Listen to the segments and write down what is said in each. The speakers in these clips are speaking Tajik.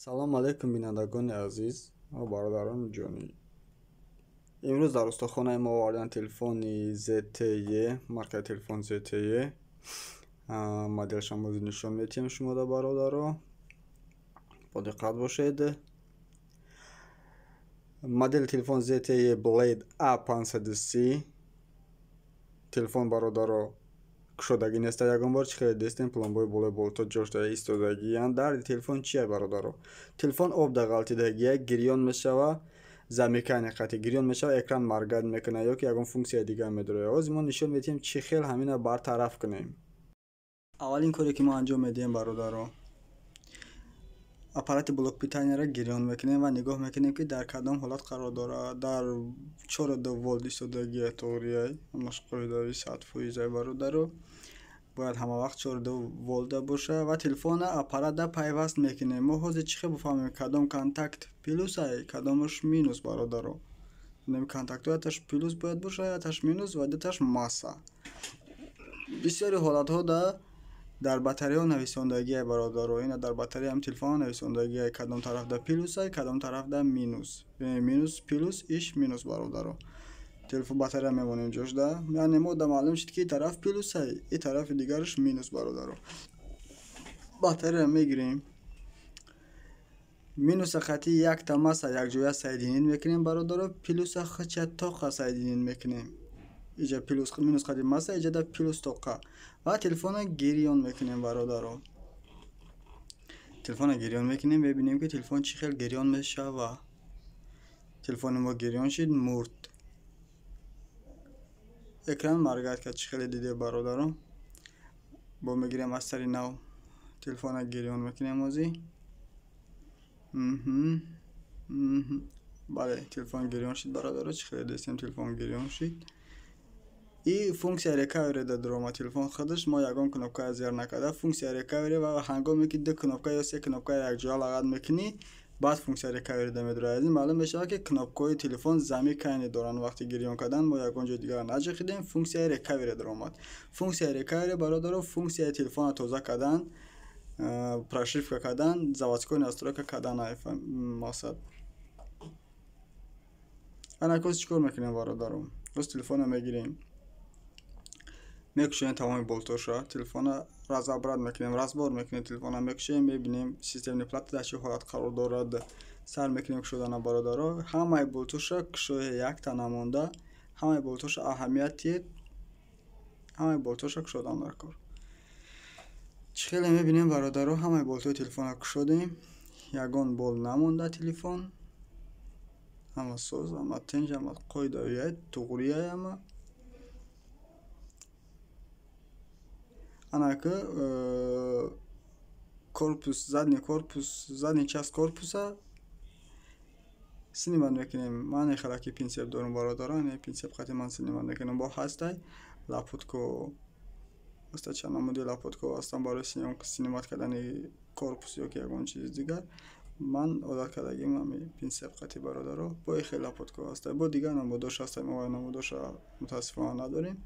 Салом алейкум, бинандагони азиз ва бародарони ҷонӣ. Имрӯз дар устохонаи мо овардан телефони ZTE, маркаи телефон ZTE. Моделшам боз нишон медиҳем шумода, бародаро. Бо диққат бошед. Модели телефон ZTE Blade A530. Телефон, бародаро, кушодагӣ неста ягон бор. Чӣ хеле дестем, пломбои болои болто ҷошта истодагиянд. Дарди телефон чия, бародаро? Телефон об да ғалтидагия, гирён мешава, замикани қати гирён мешава, экран маргат мекунад ё ки ягон функсияи дигар медорад. Ҳозир мо нишон медиҳем, чӣ хел ҳамина бартараф кунем. Аввалин коре, ки мо анҷом медиҳем, бародаро, аппарати блок питанияро гирён мекунем ва нигоҳ мекунем, ки дар кадом ҳолат қарор дорад. Дар 4,2 волт истодагия, тоғрияй, ҳамаш қоидави 100%-ай, бародаро. Бояд ҳама вақт 4,2 волта боша ва телефона аппарата пайваст мекунем. Мо ҳозир чӣ хел бифаҳмем, кадом контакт плюсай, кадомаш минус, бародаро? Контактҳо яташ плюс бояд боша, яташ минус ва дуташ масса. Бисёри ҳолатҳо дар батареяҳо нависондагие, бародаро. Ина дар батарея ҳам телефонҳо нависондагие, кадом тарафда плюсай, кадом тарафда минус. Минус плюс, иш минус, бародаро. Телефон батарея мемонем ҷошда. Яъне мо да маълум шуд, ки тараф плюсай, и тарафи дигараш минус, бародаро. Батарея мегирем. Минуса хати якта маса якҷоя соединить мекунем, бародаро, плюса хича тоқа соединить мекунем. Иҷа плюс минус қади маса, иҷада плюс тоқа. Ва телефона гирён мекунем, бародаро. Телефона гирён мекунем, мебинем, ки телефон чӣ хел гирён мешава. Телефони мо гирён шид, мурд. Экран маргат кард, чӣ хеле диде, бародаро. Бо мегирем, аз сари нав телефона гирён мекунем ҳозир. Бале, телефон гирён шид, бародаро, чӣ хеле дестем, телефон гирён шид. И функсия recovery да дурома телефон худаш, мо ягон кнопка зер накарда. Функсия recovery ва ҳангоме ки ду кнопка ё се кнопка якҷоя лағат мекунӣ, баъд функсия recovery да медурад. Аз ин маълум мешавад, ки кнопкаҳои телефон замикане доранд. Вақти гирён кардан мо ягон ҷои дигар наҷиқидем, функсияи recovery даромад. Функсияи recovery, бародаро, функсияи телефонро тоза кардан, прошивка кардан, заводской настройка кардан мақсад. Анакоз чӣ кор мекунем, бародаро? Боз телефонро мегирем, мекушоем тамоми болтоша, телефона разобрать мекунем, разбор мекунем, телефона мекушоем, мебинем, системный плата дар чӣ ҳолат қарор дорад. Сар мекунем кушодана, бародаро. Ҳамаи болтоша кушоя, якта намонда, ҳамаи болтоша аҳамият диҳед, ҳамаи болтоша кушодан дар кор. Чӣ хеле мебинем, бародаро, ҳамаи болтои телефона кушодем, ягон бол намонда, телефон ҳама соз, ҳама тинҷ, ҳама қоидаviай, туғрияй ҳама. Анака корпус, задний корпус, задний часть корпуса снимать мекунем. Ман хелаки пинсеп дорум, бародаро, ин пинсеп қати ман снимать мекунем. Бо ҳастай лопатка, ҳаста чанд намуди лопатка ҳастан барои снимать кардани корпус ё ки ягон чизи дигар. Ман одат кардагим ҳами пинсеп қати, бародаро. Бо и хел лопатка ҳастай, бо дигар намудош ҳастай, мо намудоша мутаассифона надорем.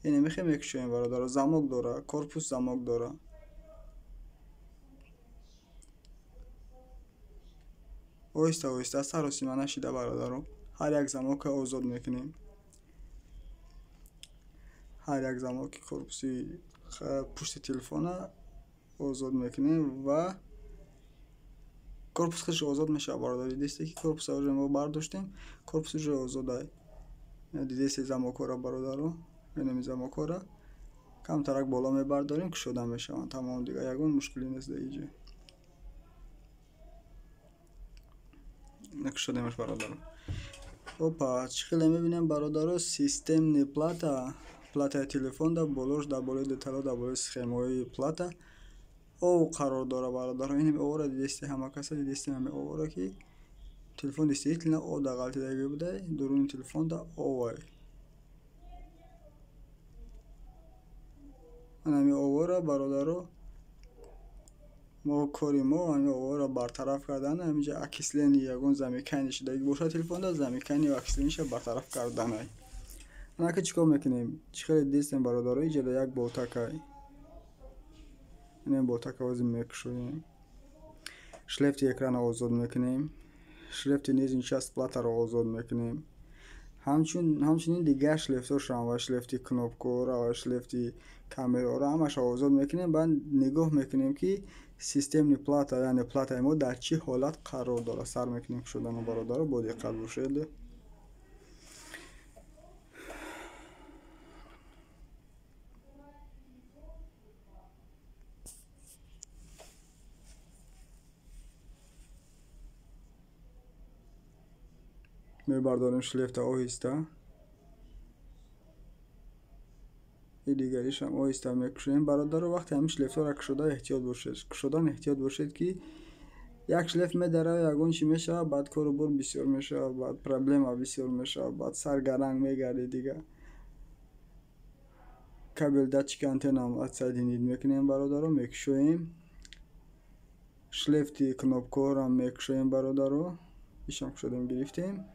Ине мехоҳем мекушоем, бародаро, замок дора, корпус замок дора. Оҳиста оҳиста, саросима нашида, бародаро, ҳар як замокро озод мекунем. Ҳар як замоки корпуси пушти телефона озод мекунем ва корпус худаш озод мешавад, бародар. Дидесте, ки корпуса уже мо бардоштем, корпус уже озодай. Дидесте замокҳоро, бародаро? Инами замокҳоро камтарак боло мебардорем, кушода мешаванд. Тамом, дигар ягон мушкилӣ нест дар иҷо. Кушодемаш, бародаро. Опа, чӣ хеле мебинем, бародаро, системный плата, платаи телефон да болош, дар болои детало, дар болои схемаҳои плата ов қарор дора, бародаро. Инами овора дидесте, ҳама каса дидесте, ҳами овора, ки телефон действительно об да ғалтидагӣ будай, дуруни телефон да овай. Анами овора, бародаро, мо кори мо ҳами овора бартараф кардан, ҳаминҷа окисление, ягон замикани шудагӣ бошад телефонда, замикани окисленияша бартараф карданай. Анака чӣ кор мекунем? Чӣ хеле дидестем, бародаро, иҷада як болтакай. Инем болтака ҳозир мекушоем. Шлейфи экранро озод мекунем, шлейфи нижний часть платаро озод мекунем. Ҳамчунин дигар шлейфҳошам ва шлейфи кнопкаҳоро ва шлейфи камераҳоро ҳамаша озод мекунем. Баъд нигоҳ мекунем, ки системный плата, яъне платаи мо дар чӣ ҳолат қарор дорад. Сар мекунем кушодану, бародаро, бо диққат бошед. Мебардорем шлейфта оҳиста, и дигаришам оҳиста мекушоем. Бародаро, вақте ҳамин шлейфҳоро кушода эҳтиёт бошед, кушодан эҳтиёт бошед, ки як шлейф медарава, ягон чӣ мешавад, баъд кору бор бисёр мешавад, баъд проблема бисёр мешавад, баъд саргаранг мегардӣ. Дига кабель датчики антеннам отсоединить мекунем, бародаро, мекушоем. Шлейфи кнопкаҳоро мекушоем, бародаро, ишам кушодем, гирифтем.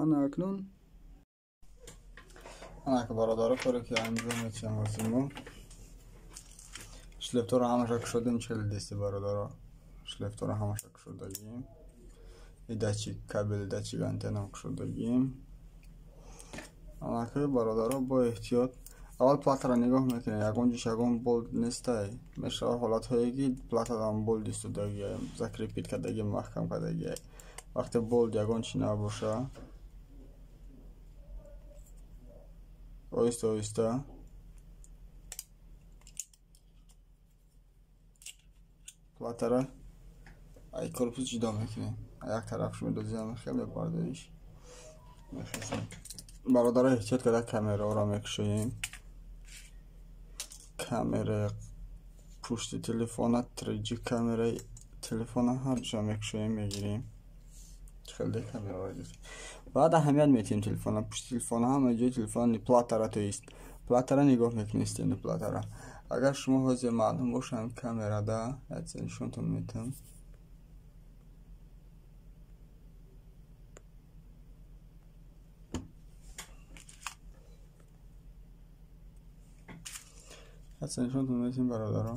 Ана акнун анака, бародаро, коре ки анҷом метиҳам ҳозир, мо шлейфҳоро ҳамаша кушодем. Чели дести, бародаро, шлейфҳоро ҳамаша кушодагием, и датчик, кабели датчик антеннам кушодагием. Анака, бародаро, бо эҳтиёт аввал платаро нигоҳ мекунем, ягон ҷош ягон болт нестай. Мешавад ҳолатҳое, ки платадан болт истодагия, закрепить кардагӣ, маҳкам кардагия. Вақте болт ягон чӣ набоша, оҳиста оҳиста платара ай корпус ҷудо мекунем. Як тарафш медозем, хеле бардориш мехезем. Бародаро, эҳтиёт карда камераҳоро мекушоем. Камераи пушти телефона, 3G камераи телефона, ҳарҷо мекушоем, мегирем. Хеле камераҳоро гирифтем. Баъд аҳамият метиҳем телефона, пушти телефона, ҳама ҷои телефон, платара, то есть платара нигоҳ мекунем, системный платара. Агар шумо ҳозир маълум бошам, камерада якчиз нишонтон метиҳам. Якчиз нишонтон метиҳем, бародаро.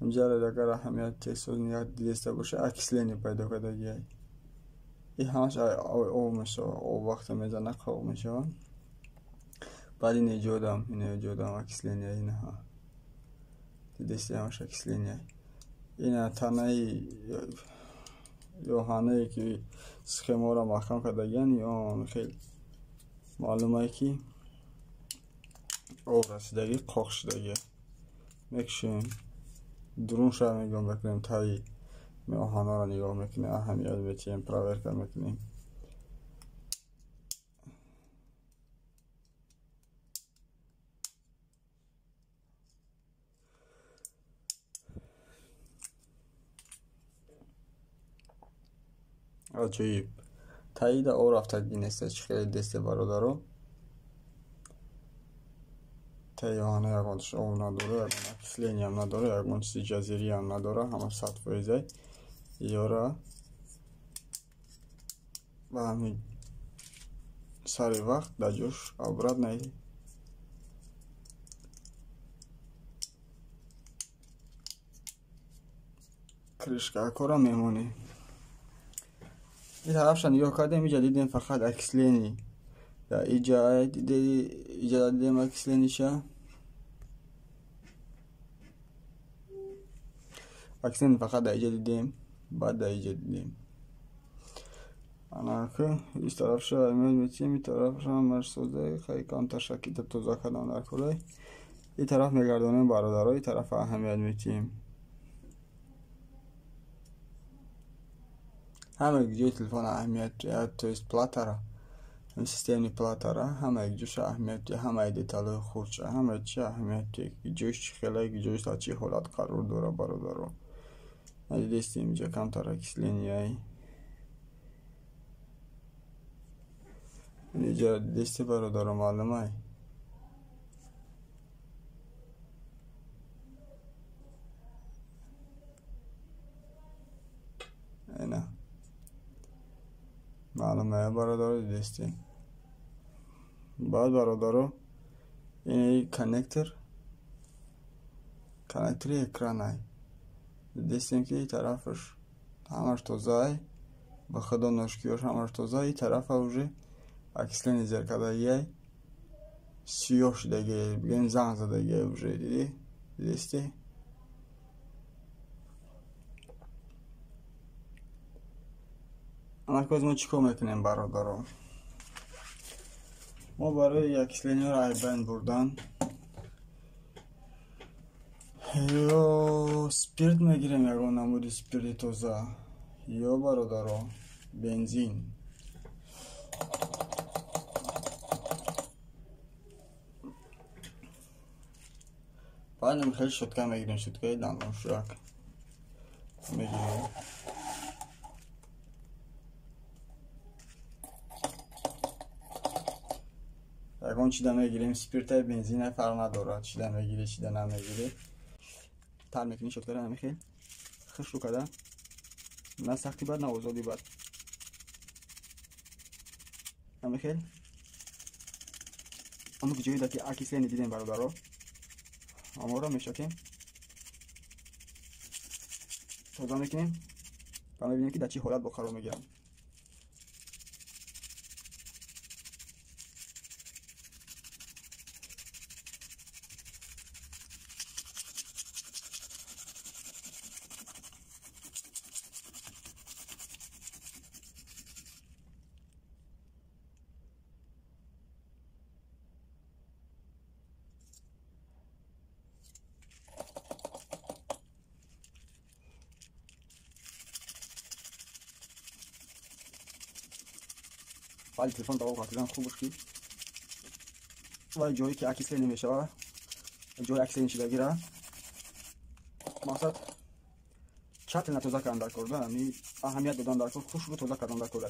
Инҷаро агар аҳамият тесоз нигоҳ дидаста боша, окисление пайдо кардагиай. И ҳамаш об мешавад, об вақте мезана, қоқ мешавад. Баъд ин эҷодам, ин эҷодам окисление, инаҳа дидести, ҳамаш окисление. Ина танаи ёҳанае, ки схемаро маҳкам кардагиян, ё хел маълумае, ки об расидагӣ, қоқ шудагия. Мекушем, дурунша нигоҳ мекунем, таи оҳанҳоро нигоҳ мекунем, аҳамият метиҳем, проверка мекунем. Аҷоиб, таида об рафтагӣ неста, чӣ хеле десте, бародаро. Таи оҳана ягон об надора, ягон окислениям надора, ягон чизи ҷазириям надора, ҳама 100%. Ёра ба ҳамин сари вақт дар ҷош обратно крышкакора мемонем. Ин тарафша нигоҳ кардем, иҷа дидем фақат окисление. Иҷа дидем окислениша. Окисление фақат дар иҷа дидем, баъд дар иҷа дидем. Анака ин тарафша метиҳем, ин тарафша ҳамаш соза, хай камтар шакида тоза кардам дар кулай. Ин тараф мегардонем, бародаро, ин тараф аҳамият метиҳем. Ҳама ҷои телефон аҳамият, то есть платара, системный платара, ҳама ҷоша аҳамият, ҳамаи деталҳои хурдша, ҳама чи аҳамият, ҷош чӣ хеле, ҷош дар чӣ ҳолат қарор дорад, бародаро. Дидестем, инҷа камтар окисления. Инҷа дидесте, бародаро, маълумай. Ина маълумая, бародаро, дидестем. Баъд, бародаро, ин коннектор, коннектори экранай. Дидестем ки тарафаш ҳамаш тозаай, ба худо ношкиёш ҳамаш тоза. И тарафа уже окисление зер кардагиай, сиёҳ шудагиай, бигӯем занг задагиай уже. Дидӣ, дидесте? Анакоз мо чӣ кор мекунем, бародаро? Мо барои окислениеро айбайн бурдан ё спирт мегирем, ягон намуди спирти тоза, ё бародаро бензин. Баъдам хеле щётка мегирем, щёткаи дандоншӯяк мегирем. Ягон чида мегирем, спиртай, бензина фарқ надорад, чида мегирӣ, чида намегирӣ. Тар мекунӣ щёткаро ҳамихел хушрӯ карда, на сахти бад, на озоди бад, ҳамихел. Он ҷоида ки окисление дидем, бародаро, ҳаморо мешокем, тоза мекунем ва мебинем ки дар чӣ ҳолат бо қарор мегирам. Вале телефон даво қатидан хуб ки вай ҷое ки окисление мешава, ҷои окисление шидагира мақсад чатилна тоза кардан дар кор, аҳамият додан дар кор, хушрӯ тоза кардан дар кор.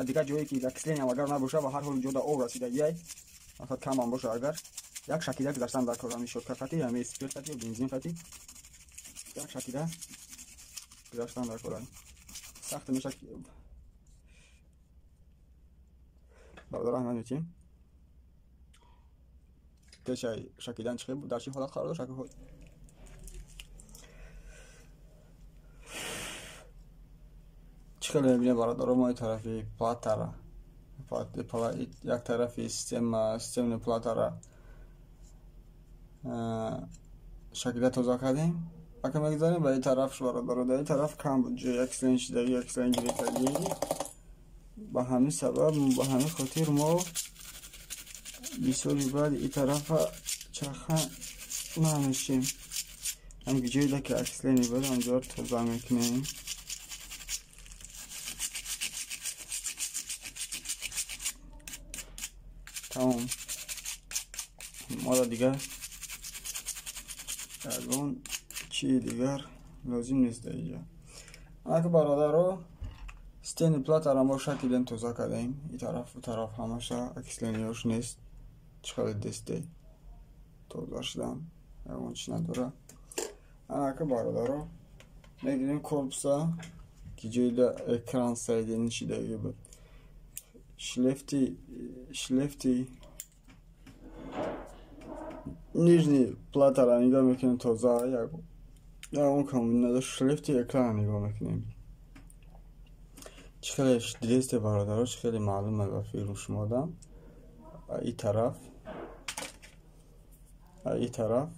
Дигар ҷое ки окисление агар набоша ва ҳар ҳол ҷода об расидагиай, мақсад камам боша, агар як шакида гузаштан дар кор, ҳами щётка қати, ҳами спирт қати ё бензин қати як шакида гузаштан дар кор. Сахт меша, бародаро, аҳамият метиҳем. Пешаи шакидан чӣ дар чӣ ҳолат қарор дошт? Чӣ хеле мебинем, бародаро, мо тарафи платара, як тарафи системни платара шакида тоза кардем. Ака мегузарем ба ин тараф, бародаро. Дар ин тараф кам буд ҷои окисление шидагӣ, окисление гирифтагӣ. Ба ҳамин сабаб, ба ҳамин хотир мо бисёри баъд ин тарафа чарха намешем. Ҳам ҷоеда ки окисление буд, ҳамҷоро тоза мекунем. Тамом, моро дигар ягон чии дигар лозим нест дар инҷа. Анаки бародаро, стени платара мо шакидем, тоза кардем. И тараф у тараф ҳамаша окислениёш нест. Чӣ хеле десте тоза шудан, ягон чӣ надора. Анаки бародаро, мегирем корпуса ки ҷоида экран соединен шидагӣ буд. Шлефти нижний платара нигоҳ мекунем, тоза, ягон камбуд надошт. Шлефти экрана нигоҳ мекунем. Чӣ хеле дидесте, бародаро, чӣ хеле маълуме ба фикру шумода. И тараф, и тараф,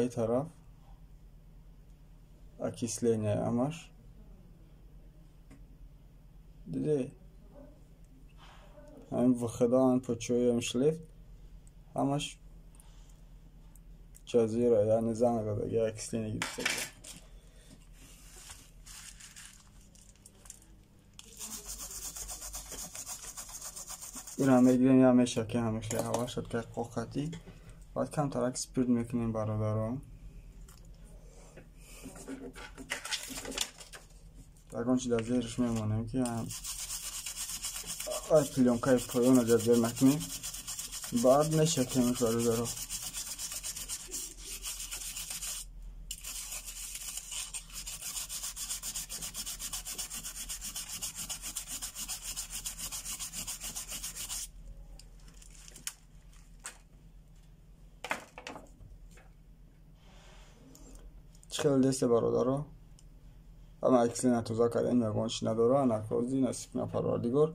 и тараф окисление ҳамаш диде, ҳамин выхода, ҳамин почои, ҳамин шлефт ҳамаш ҷазира, яъне занг задаги, окисление гирифтаги. Ира мегирем, я мешакем ҳамеша ҳава щёткаи қоқатӣ. Баъд камтарак спирт мекунем, бародаро. Ягон чи дар зериш мемонем ки ай плёнкаи поёна дар зер накунем. Баъд мешакемш, бародаро. Чӣ хеле десте бародаро? Ама окисление тоза кардем, ягон чи надора, анакози насиб на Парвардигор.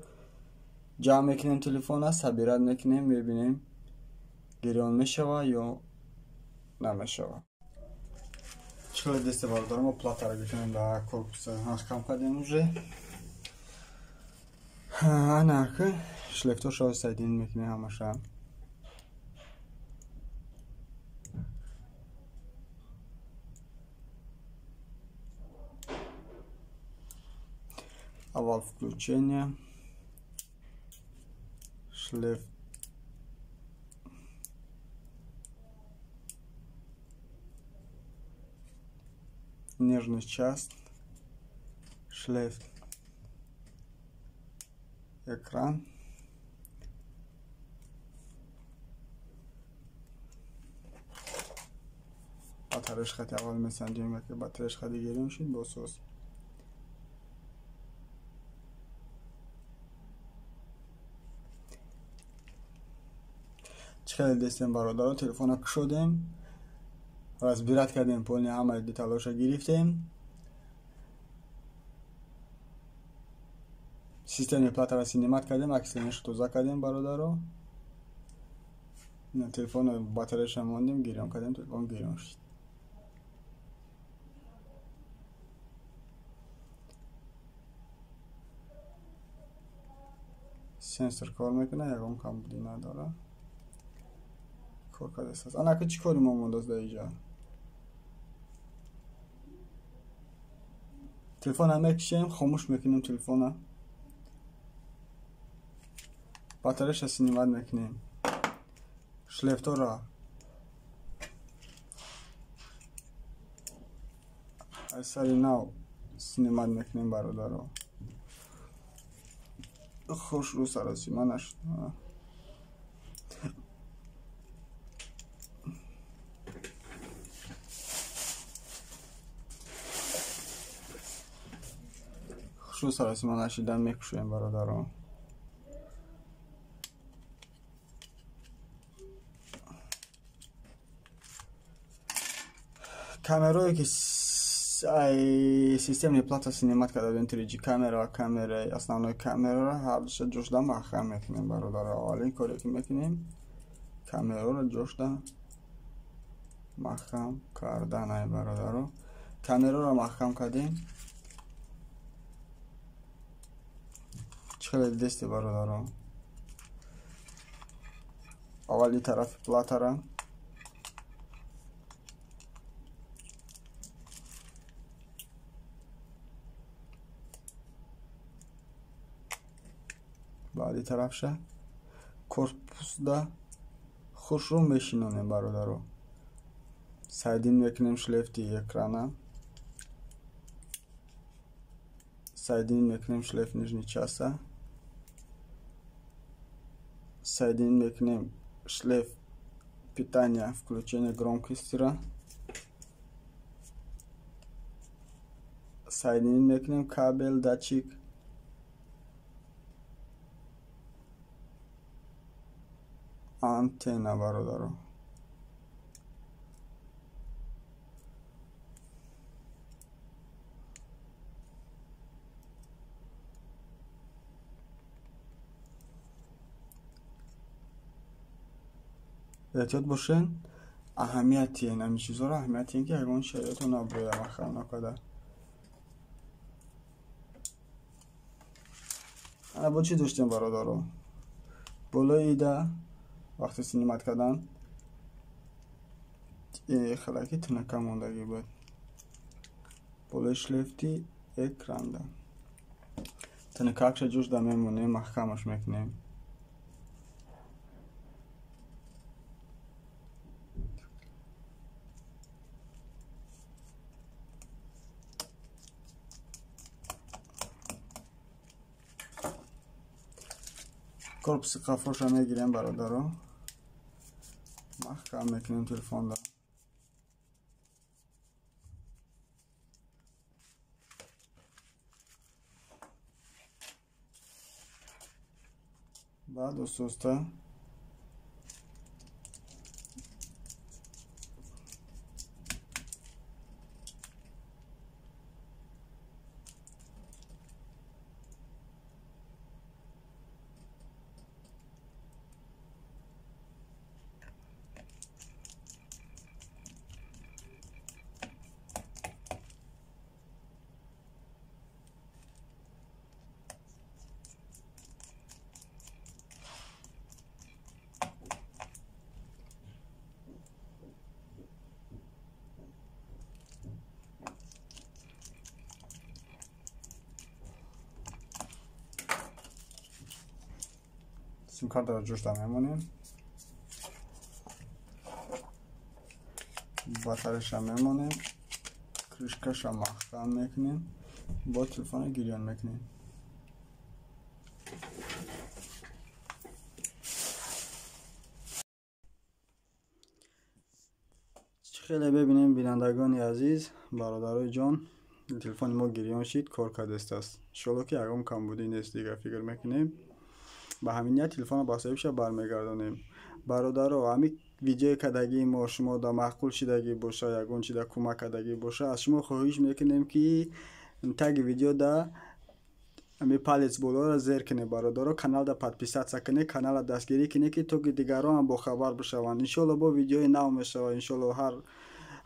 Ҷамъ мекунем телефона, собирать мекунем, мебинем гирён мешава ё намешава. Чӣ хеле десте бародаро, мо платаро гирифтем дар корпуса, маҳкам кардем уже. Анака шлейфтошро соединить мекунем ҳамаша. Аввал включение, шлейф нижний часть, шлейф экран, батареяш хати аввал месанҷем, ки батареяш хати гирён шуд, босоз. Чӣ хеле дестем бародаро, телефона кушодем, разбирать кардем, полный ҳамаи деталҳоша гирифтем. Системаи платаро снимать кардем, окислениеша тоза кардем бародаро. Телефона батареяша мондем, гирён кардем, телефон гирён шуд. Сенсор кор мекунад, ягон камбудӣ надорад. Кор кардааст. Анака чӣ кори мо мондааст дар инҷа? Телефона мекушем, хомӯш мекунем телефона. Батареяша снимать мекунем. Шлейфтора аз сари нав снимать мекунем бародаро. Хушрӯ саросима нашуд. Хушрӯ саросима нашидан мекушоем бародаро. Камерое ки ай системни плата снимать карда будем, 3G камера ва камераи основной камераро ҳардуша ҷошда маҳкам мекунем бародаро. Аввалин коре ки мекунем камераро ҷошда маҳкам кардан ай бародаро. Камераро маҳкам кардем. Чӣ хеле дидесте бародаро? Аввали тарафи платара баъди тарафша корпусда хушрӯ мешинонем бародаро. Соединить мекунем шлейфти экрана, соединить мекунем шлейф нижний часа, соединить мекунем шлейф питания, включение громкостира, соединить мекунем кабель, датчик, антенна бародаро. Эҳтиёт бошед, аҳамияти ин чизҳоро, аҳамияти ин ки ягон шароитро набояд маҳкам накарда. Ана бо чӣ доштем бародаро? Болои ида вақти снимать кардан халаки тинака мондагӣ буд. Болои шлейфти экранда тинакакша ҷӯшда мемонем, маҳкамаш мекунем. Корпуси қафоша мегирем бародаро, маҳкам мекунем телефонда. Баъд оста-оста Сим-картаро ҷошта мемонем, батареяша мемонем, крышкаша маҳкам мекунем, бо телефона гирён мекунем. Хеле бибинем, бинандагони азиз, бародарои ҷон, телефони мо гирён шид, кор кардастааст. Иншоалло ки ягон камбудӣ нест, дигар фикр мекунем. Ба ҳамин ният телефонро ба соҳибша бармегардонем. Бародаро, ҳамин видеои кардагии мо шумо да маъқул шидагӣ боша, ягон чи да кӯмак кардагӣ боша, аз шумо хоҳиш мекунем, ки таги видео да ҳамин палец болоро зер кунед, бародаро, каналда подписаться кунед, каналро дастгирӣ кунед, ки то ки дигарон ҳам бохабар бишаванд. Иншоалло бо видеои нав мешавад. Иншоалло ҳар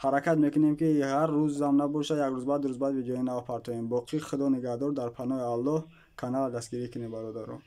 ҳаракат мекунем, ки ҳар рӯзам набошад, як рӯз баъд, рӯз баъд видеои нав партоем. Боқӣ худо нигаҳдор, дар паноҳи Аллоҳ, каналро дастгирӣ кунед, бародаро.